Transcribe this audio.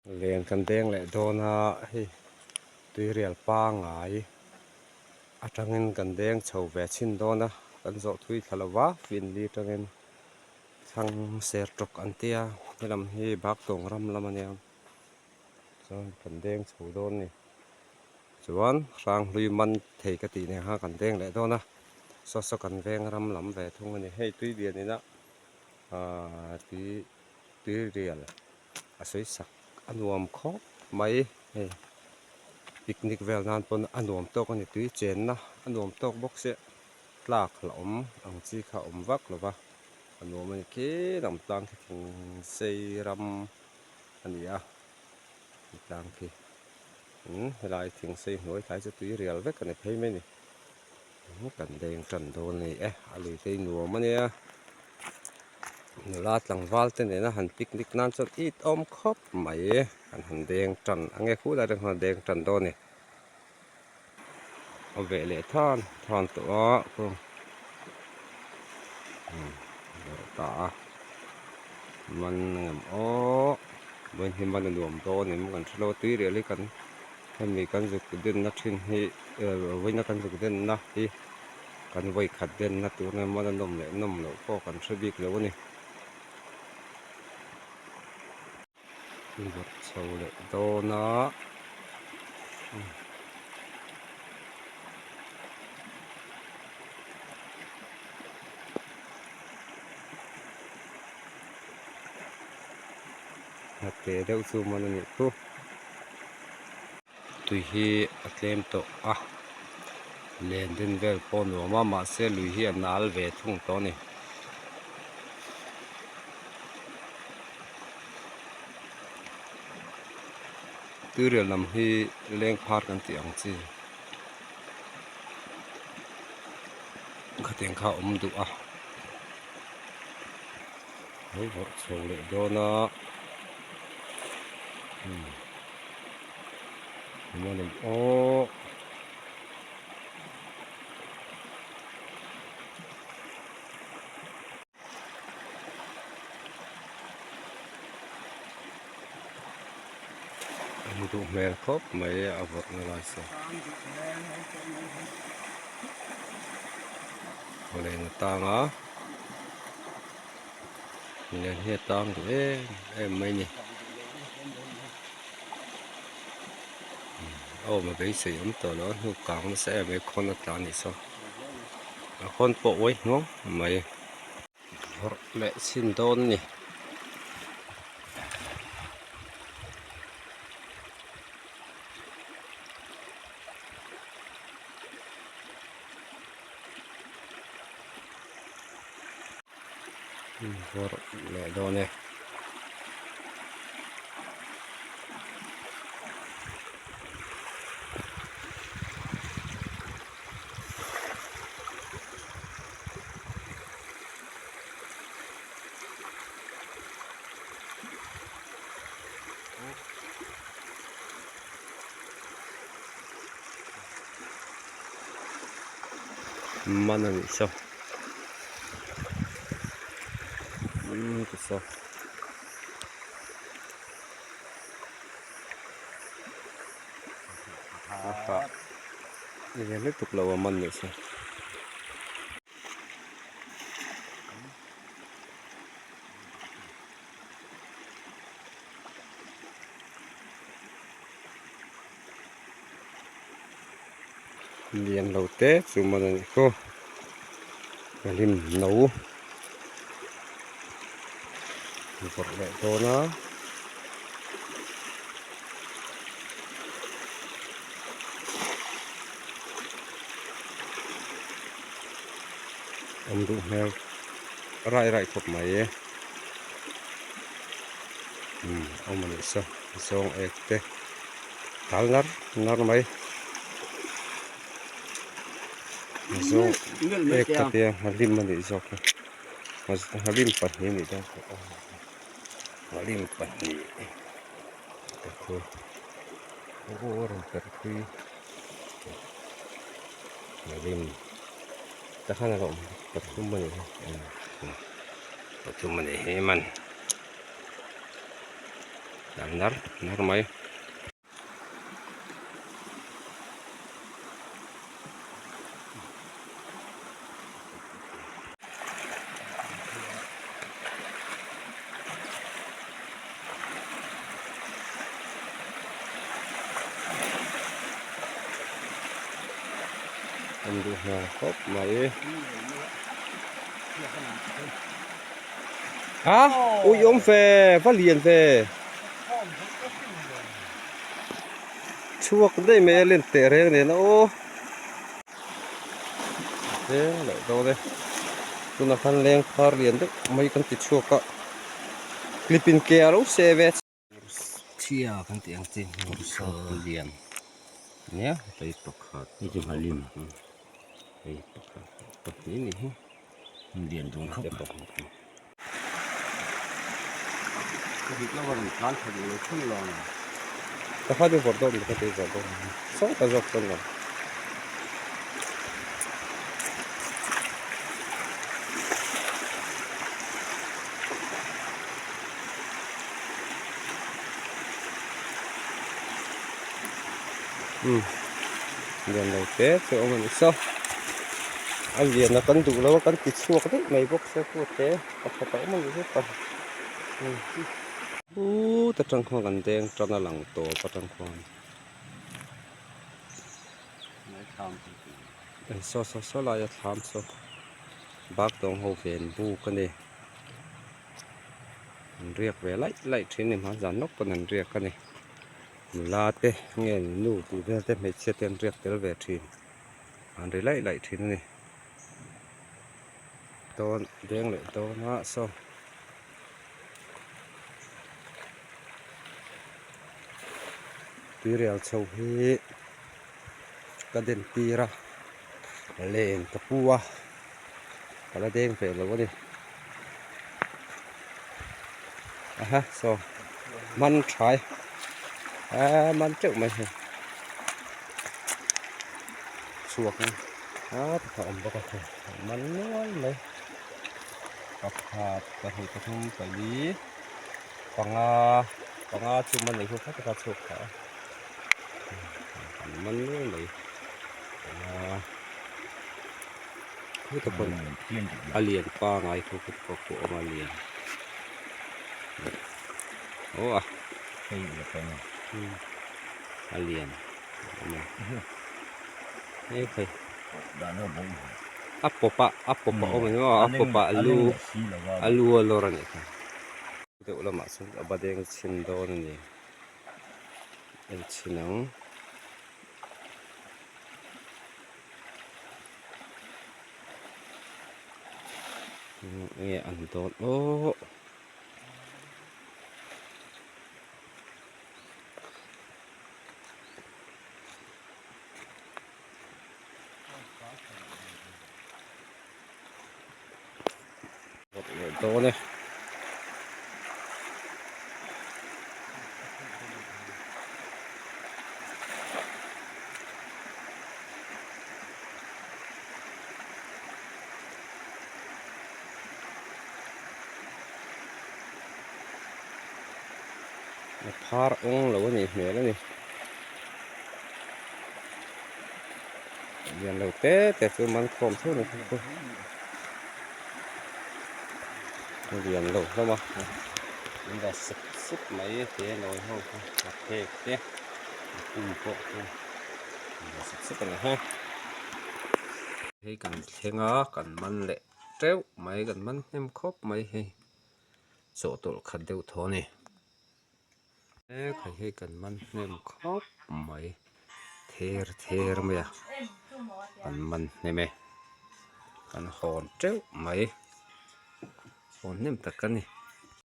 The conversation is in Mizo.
Len kan deng leh dawn a, hei tuirial pangai atangin kan deng chho ve chhin dawn a, kan zawh thui thla lo va, Finli atangin thlang ser tawk an tia, helam hi Baktawng ram lam a nia, chuan kan deng chho dawn a ni. Chuan Hranghlui man thei ka tih nen khan kan deng leh dawn a, saw saw kan veng ram lam ve thung a ni. Hei tui lian ina ahh tui tuirial. a sawi sak a nuam khawp mai hei picnic vel nan pawn a nuam tawk a ni tui chenna a nuam tawk bawk sia tlak la awm ang chi kha a awm vak lo va a nuam a ni khi lam tlang khi thing sei ram a ni a tlang khi helai thing sei hnuai tlai chu tui rial vek a ni phei mai a ni. Kan leng tan dawn a ni e, a lui te hi nuam a nia, nula tlangval te nena han picnic nan chuan it awm khawp mai kan han deng tan ang e khulai te khan a deng tan dawn a ni, a veh leh than than tawh a umm ta a man ang em aw vawiin hi man a nuam dawn em kan hrelo a tui rial hi kan. Hemi kan zuk denna thin hi vawiina kan zuk denna hi kan vawi khat denna tur emaw man a nawm leh nawm loh pawh kan hre bik lo a ni. Vawrh chho leh dawn a. A te deuh chu man a nih chu. Tui hi a tlem tawh a len den vel pawh a nuam a mahse lui hi a nal ve thung tawh a ni. Tuirial lam hi leng phar kan tih ang chi khatiang kha a awm duh a. Lo vawrh chho leh dawn a umm emaw ni aw an duh hmel khawp mai a vawrh na lai saw awle na tang a. Lian hi a tang duh em em mai a ni a awm a beisei awm tawh lo a hnuk kang nasa em mai khawn a tla a nih saw a khawn pawh uai hnuang mai vawrh leh chhin dawn a ni. Vawrh leh dawn e. Man a nih saw umm ti saw a hah lian lutuk lo a man nih saw. Lian lo te chu man a nih chu a hlim no vawrh leh dawn a. Awm duh hmel rai rai khawp mai e umm awm a nih saw zawng ek te tal nar nar mai zawng ek ka tia nghalim a nih zawk hi nghalim pahnih a nih dawn kha aw nghalim pahnih te khu aw a rawn perh thui nghalim. Takhan a lo awm pathum a nih hi pathum a nih hi man. Lang nar nar mai. An duh hmel khawp mai. A ui awm ve va lian ve chhuak daih mai a len teh reng nen a aw leng leh dawn e tunah khan leng phar lian deuh mai kan ti chhuak a clip in ke a lo seh ve. Chhia kan tih ang chi hmur lian nia hei pakhat hei chu nghalim hei pakhat pahnih ni hi lian dun khawp mai. Ka kha chu vawrh dawt ka ti vawrh dawt saw ta zawk chuan lo. Umm lian lo te te awm a ni saw a lian a kan duh lo a kan ti chhuak daih mai bawk sia khu te pakhat a awm a ni zet a ut atang khuan kan deng tan a lang tawp atang khuan saw saw saw lai a thlam saw bak tawng ho ven buk a ni. An riak ve laih laih thin a ni hmanzan lawk pawn an riak a ni nula te nge nu tih vel te hmeichhia te an riak tel ve thin an ri laih laih thin a ni dawn deng leh dawn a saw. Tuirial chho hi ka den tir a len ka pu a. Ka la deng ve lo a ni. Aha saw man thai ah man teuh mai hei chhuak a ah pakhat a awm bawk a hei man nual mai pakhat pahnih pathum pali panga panga chu man nei ho kha taka chhuak thla a man nual mai panga. Heta pawn a lian pangai thu kut pawh pawh awm a lian aw a a lian hei khai a pawp a a pawp a awm a ni maw a pawp ah lu a lu a lawr a nih kha deuh lamah chuan a badeng chhin dawn a ni en chhin ang. Nge an dawn aw dawn e. A phar awng lo a nih hmel a ni lian lo te te chu man khawm theuh ni kha a lian lo hlawm a an va sep sep mai te nawi ho kha a phek te a pum pawh khu an va sep sep a ni he hei kan thleng a kan man leh teuh mai kan man hnem khawp mai hei chawhtawlh khat deuh thaw a ni. Hei hei kan man hnem khawp mai ther ther mai a kan man hnem e kan hawn teuh mai hawn hnem tak a ni.